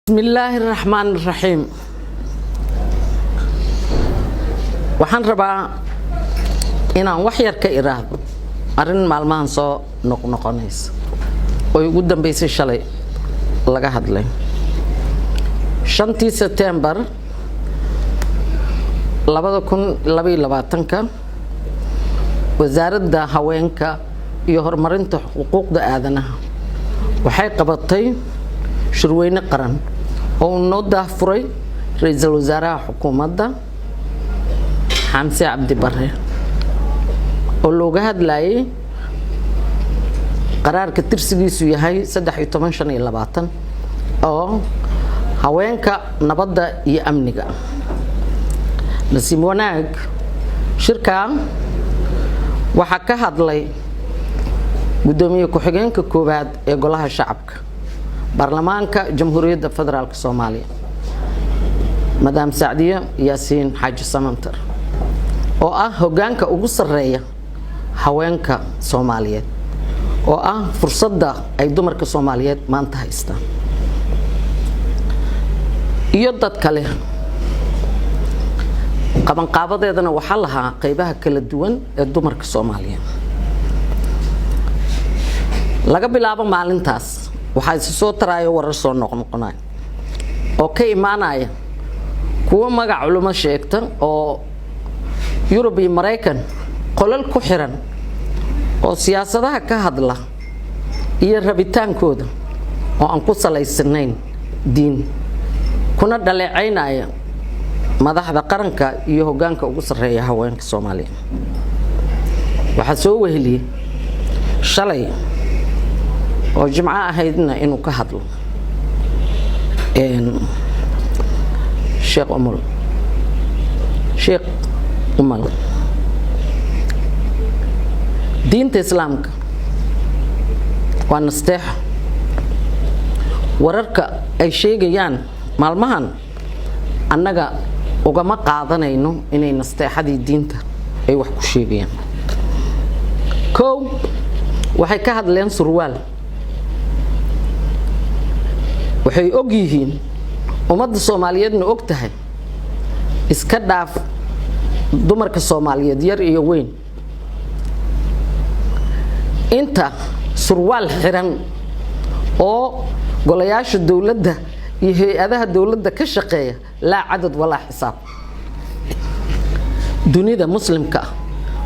Bismillaahi raxmaan raxiim. Waxaan rabaa inaan wax yar ka iraahdo arrin maalmahan soo noqnoqonaysa oy ugu dambeysay shalay laga hadlay 5-tii Sebtembar 2022-ka. Wasaaradda Haweenka iyo Horumarinta Xuquuqda Aadanaha waxay qabatay shirweyne qaran oo uu noo daahfuray ra-iisul wasaaraha xukuumadda, Xamse Cabdi Bare, oo looga hadlayay qaraarka tirsigiisu yahay 1325 oo haweenka, nabadda iyo amniga. Nasiib wanaag, shirkaa waxaa ka hadlay guddoomiye ku-xigeenka koowaad ee Golaha Shacabka Baarlamaanka Jamhuuriyadda Federaalka Soomaaliya, Madam Sacdiyo Yaasiin Xaaji Samantar, oo ah hoggaanka ugu sarreeya haweenka Soomaaliyeed, oo ah fursadda ay dumarka Soomaaliyeed maanta haystaan, iyo dad kale. Qabanqaabadeedana waxaa lahaa qeybaha kala duwan ee dumarka Soomaaliyeed. Laga bilaabo maalintaas waxaa isi soo taraayo warar soo noqnoqonaya oo ka imaanaya kuwo magac culimo sheegta oo Yurub iyo Maraykan qolal ku xiran oo siyaasadaha ka hadla iyo rabitaankooda oo aan ku salaysanayn diin, kuna dhaleecaynaya madaxda qaranka iyo hoggaanka ugu sarreeya haweenka Soomaaliya. Waxaa soo weheliyey shalay oo Jimco ahaydna inuu ka hadlo Sheekh Umul. Sheekh Umal, diinta Islaamka waa nasteexo. Wararka ay sheegayaan maalmahan annaga ugama qaadanayno inay nasteexadii diinta ay wax ku sheegayaan. Kow, waxay ka hadleen surwaal. Waxay og yihiin, ummadda Soomaaliyeedna og tahay, iska dhaaf dumarka Soomaaliyeed yar iyo weyn, inta surwaal xiran oo golayaasha dowladda iyo hay-adaha dowladda ka shaqeeya, laa cadad walaa xisaab. Dunida Muslimka ah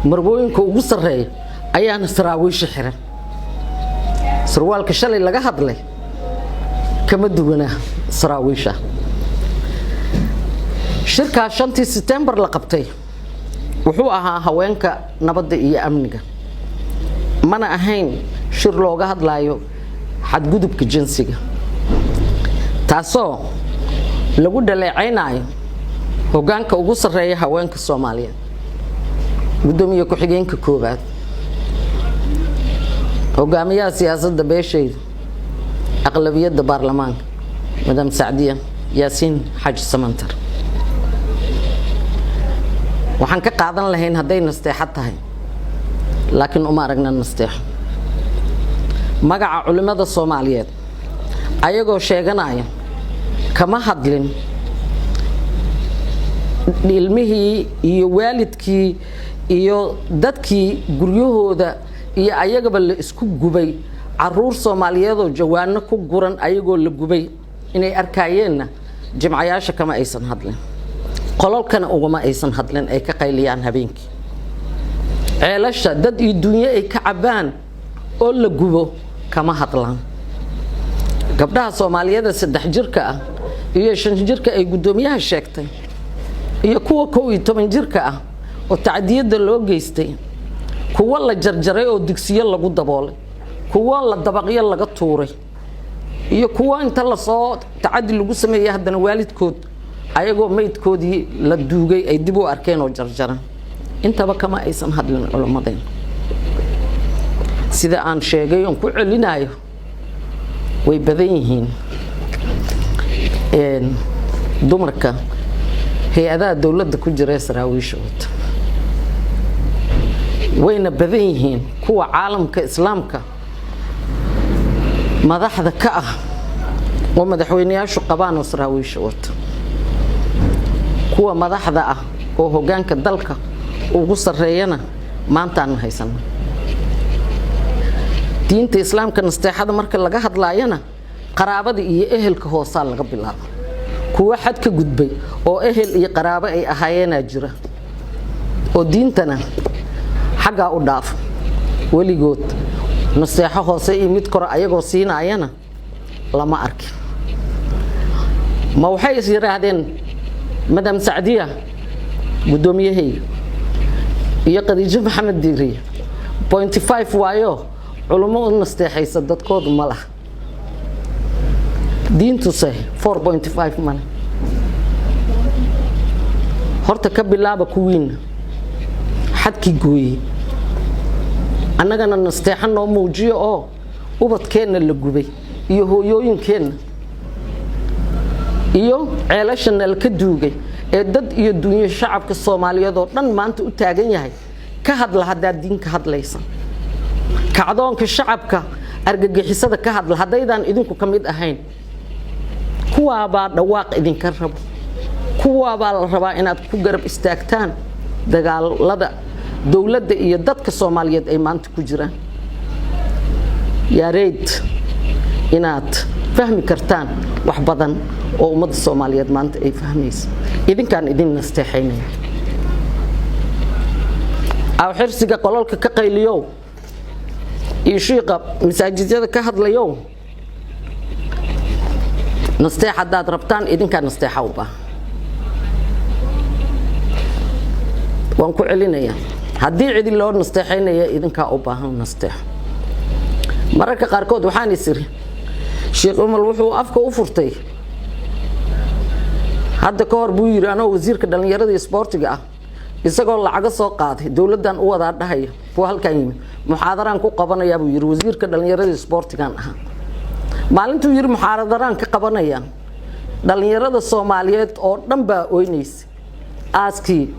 marwooyinka ugu sarreeya ayaana saraawiisha xiran. Sarwaalka shalay laga hadlay kama duwanaa saraawiisha. Shirkaas 5-tii Setembar la qabtay wuxuu ahaa haweenka, nabadda iyo amniga, mana ahayn shir looga hadlayo xadgudubka jinsiga, taasoo lagu dhaleecaynayo hoggaanka ugu sarreeya haweenka Soomaaliyeed, guddoomiye ku-xigeenka koowaad, hogaamiyaha siyaasadda beeshayda, aqlabiyadda baarlamaanka, Madam Sacdiya Yaasiin Xaaji Samantar. Waxaan ka qaadan lahayn hadday nasteexo tahay, laakiin uma aragna nasteexo. Magaca culimmada Soomaaliyeed ayagoo sheeganaya kama hadlin ilmihii iyo waalidkii iyo dadkii guryahooda iyo ayagaba la isku gubay, caruur Soomaaliyeedoo jawaano ku guran ayagoo la gubay inay arkaayeenna jimcayaasha kama aysan hadlin, qololkana ugama aysan hadlin ay ka qayliyaan habeenkii. Ceelasha dad iyo dunyo ay ka cabbaan oo la gubo kama hadlaan. Gabdhaha Soomaaliyeeda 3 jirka ah iyo 5 jirka ay guddoomiyaha sheegtay iyo kuwa 11 jirka ah oo tacdiyadda loo geystay, kuwo la jarjaray oo dugsiyo lagu daboolay, kuwo la dabaqyo laga tuuray iyo kuwo inta lasoo tacadi lagu sameeyey haddana waalidkood ayagoo meydkoodii la duugay ay dib u arkeen oo jarjaran, intaba kama aysan hadlin culimmadeen. Sida aan sheegay oon ku celinayo, way badan yihiin dumarka hay-adaha dowladda ku jira ee saraawiisha wata, wayna badan yihiin kuwa caalamka Islaamka madaxda ka ah. Oo madaxweyneyaashu qabaan oo saraawiisha wata, kuwa madaxda ah oo hoggaanka dalka ugu sarreeyana maantaan haysana. Diinta Islaamka nasteexada marka laga hadlaayana, qaraabada iyo ehelka hoosaa laga bilaaba. Kuwa xad ka gudbay oo ehel iyo qaraabo ay ahaayeenaa jira oo diintana xaggaa u dhaaf. Weligood nasteexo hoose iyo mid kore ayagoo siinaayana lama arkin. Ma waxay is yidhaahdeen Madam Sacdiya guddoomiyahayga iyo Khadiijo Maxamed Diiriye 0.5 waayo, culummo u nasteexaysa dadkoodu ma laha, diintuse 4.5 male? Horta ka bilaaba kuwiina xadkii gooyey, annagana nasteexo noo muujiyo oo ubadkeenna la gubay iyo hooyooyinkeenna iyo ceelasha nalka duugay ee dad iyo dunyo shacabka Soomaaliyeed oo dhan maanta u taagan yahay ka hadla. Haddaad diin ka hadlaysa, kacdoonka shacabka, argagixisada ka hadla. Haddaydaan idinku ka mid ahayn, kuwaabaa dhawaaq idinka rabo, kuwaabaa la rabaa inaad ku garab istaagtaan dagaalada dowladda iyo dadka Soomaaliyeed ay maanta ku jiraan. Yaareyd inaad fahmi kartaan wax badan oo ummadda Soomaaliyeed maanta ay fahmayso, idinkaan idin nasteexaynaya. Awxirsiga qolalka ka qayliyow iyo shiiqa masaajidyada ka hadlayow, nasteex haddaad rabtaan, idinkaa nasteexa u baahan. Waan ku celinayaa, haddii cidi loo nasteexaynaya, idinkaa u baahan nasteexo. Mararka qaarkood waxaan is iri, Sheekh Umal wuxuu afka u furtay hadda ka hor buu yidhi, anoo wasiirka dhallinyarada iyo isboortiga ah, isagoo lacago soo qaaday dowladdan u wadaa dhahaya kuwa halkan yimid, muxaadaraan ku qabanayaa buu yidhi. Wasiirka dhallinyarada iyo isboortigan ahaa maalintuu yidhi muxaadaraan ka qabanaya. Dhallinyarada Soomaaliyeed oo dhan baa oynaysa. Aaskii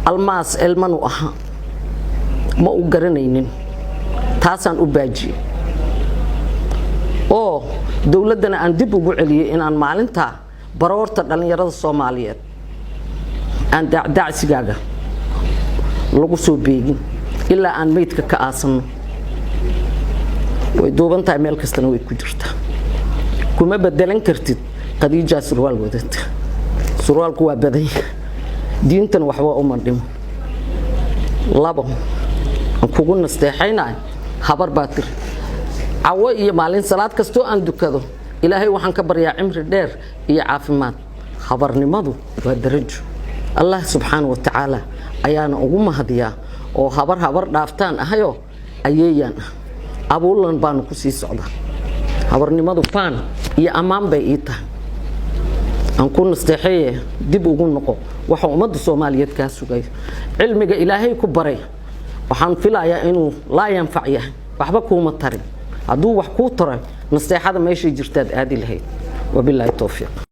Almaas Elmanu ahaa ma u garanaynin, taasaan u baajiyey oo dowladdana aan dib ugu celiyey inaan maalintaa baroorta dhallinyarada Soomaaliyeed aan daacdaacsigaaga lagu soo beegin ilaa aan meydka ka aasanno. Way duuban tahay, meel kastana way ku jirtaa. Kuma bedelan kartid Khadiijaa surwaal wadata. Surwaalku waa badan yahay, diintan waxba uma dhimo. Labo aan kugu nasteexaynayo, habar baa tiri, cawo iyo maalin salaad kastoo aan dukado, Ilaahay waxaan ka baryaa cimri dheer iyo caafimaad. Habarnimadu waa darajo, Allah subxaana wa tacaala ayaana ugu mahadiyaa oo habar habar dhaaftaan ahayoo ayeeyaan ah, abuulan baanu ku sii socdaa. Habarnimadu faan iyo ammaan bay ii tahay. Aan ku nasteexeeye, dib ugu noqo waxa ummadda Soomaaliyeed kaa sugayo. Cilmiga Ilaahay ku baray waxaan filayaa inuu laa yanfac yahay, waxba kuuma tarin. Hadduu wax kuu taray, nasteexada meeshay jirtaad aadi lahayd. Wabilaahi towfiiq.